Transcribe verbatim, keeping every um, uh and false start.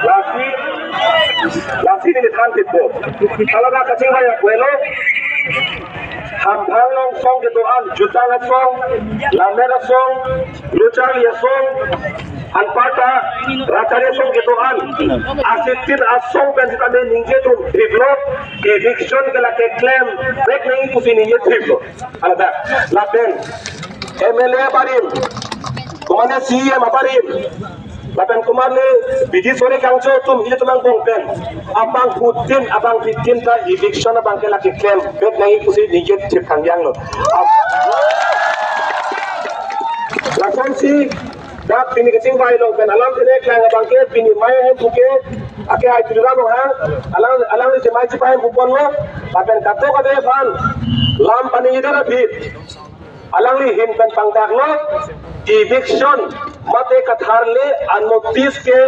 Lasi, lasi neli than titpo. Hala ta kachingvai apulo. Hamphang along asong kedo-an, Jutang asong, Lammet asong, Lo Charli asong, anparta Rachari asong kedo-an, asitin asong pen sitame ningje atum thiplo, eviction ke lake klemvek nangji pusi ningje thiplo. Hala ta, lapen M L A abarim, komatne C E M abarim, lapen komatne bidi sore kangjo atum, ilitum angbong pen abangphutin, abangphitin ta eviction abang ke lake klemvek nangji pusi ningje thip kangjanglo. Ap-, lasonsi dak pini kachingvai along pen alam thenek lang abang ke pini mei ahemphu ke ake hai Tuliram Ronghang, alang, alangli chemei chepahemphuponlo, lapen kadokave aphan lam paningjedet aphi alangli ahin pen pangdaklo, eviction mate katharle a-notice ke